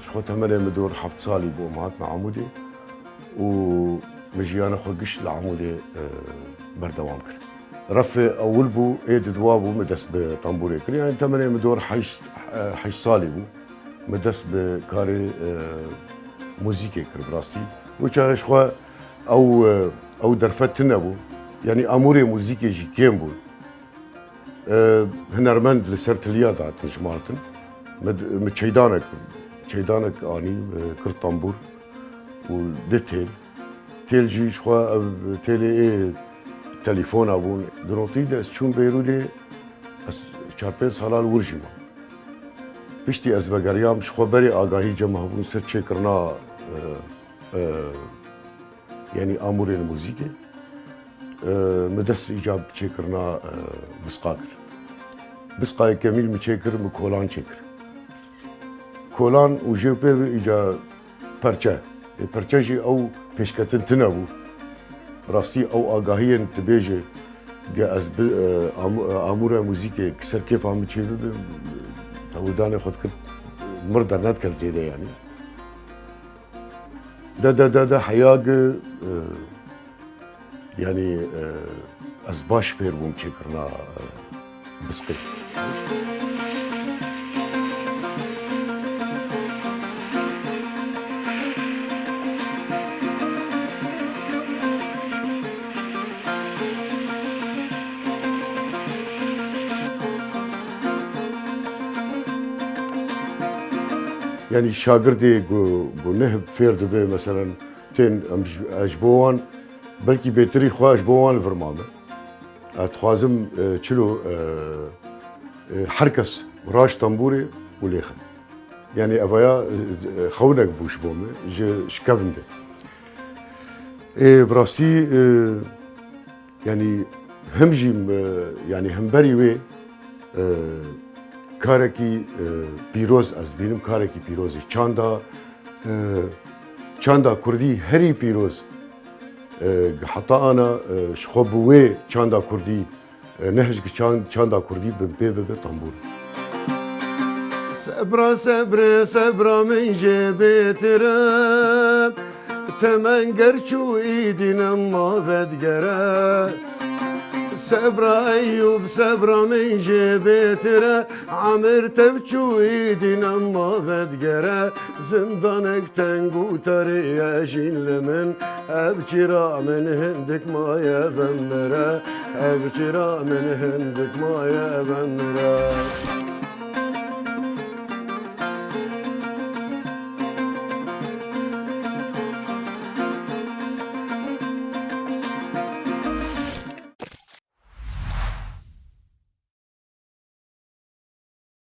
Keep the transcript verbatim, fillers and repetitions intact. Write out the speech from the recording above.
Ji xwe temenê min dor heft salî bû em hatin Amûdê û min jiyana xwe giş li Amûdê, e, berdewam kir. Refê ewil bû, ê diduwa bû, min dest bi tembûrê kir. Yani temenê min dor heşt, e, heşt salî bû. Min dest bi karê, e, muzîkê kir bi rastî. Wê çaxê ji xwe ew, e, ew derfet tune bû. Yani amûrê muzîkê jî kêm bû. E, hunermend li ser tiliya de hatin jimartin. Min, min çeydanek, çeydanek anî, e, kir tembûr û di têl. Têl jî ji xwe ev têlê ê telefona bûn. Di notî de ez çûm Beyrûdê, ez çar pênc sala li wir jî mam. Piştî ez vegeriyam, ji xwe berê agahî cem hebûn ser çêkirina, e, e, yanî amûrên muzîkê. E, min dest îca çêkirina, e, bisqa kir. Bisqa yekemîn min çêkir, min kolan çêkir. Kolan û jê pê ve îca perçe. Ê, perçe jî ew pêşketin tune bû. Bi rastî ew agahiyên dibêje, ge ez bi, e, am-, e, amûra muzîkê ki ser kêfa min çêbibe, tewirdanê xwe dikir, mir dernedikir zêde yanî. De, de, de, de, heya gi, e, yanî, e, ez baş fêr bûm çêkirina, e, bisqê. Yanî şagirdê ku, ku neh fêr dibe, meselen, tên em ji, ez ji bo wan, belkî bêtirî xwe ji bo wan li vir mame. Ez dixwazim, e, çilo, e, e, her kes raş tembûrê û lêxe. Yanî evaya, e, xewinek bû ji bo me, ji, ji kevin de. Ê, bi rastî, e, yanî him jî, e, yanî himberî wê, e, karekî, e, pîroz ez dibînim, karekî pîrozê. Çanda, e, çanda kurdî herî pîroz, e, heta ana, e, ji xwe bi wê çanda kurdî, e, nehêj ki çan-, çanda kurdî bin pê bibe tembûr. Sebra, sebre, sebra min jê bêtir e. Temen ger çû îdî nema vedgere. Sebra Eyûb, sebra min jê bêtir e. Emir tev çû îdî nema vedgere. Zindanek teng û tarî ye jîn li min. Ev çira min hindik maye bimire. Ev çira min hindik maye bimire.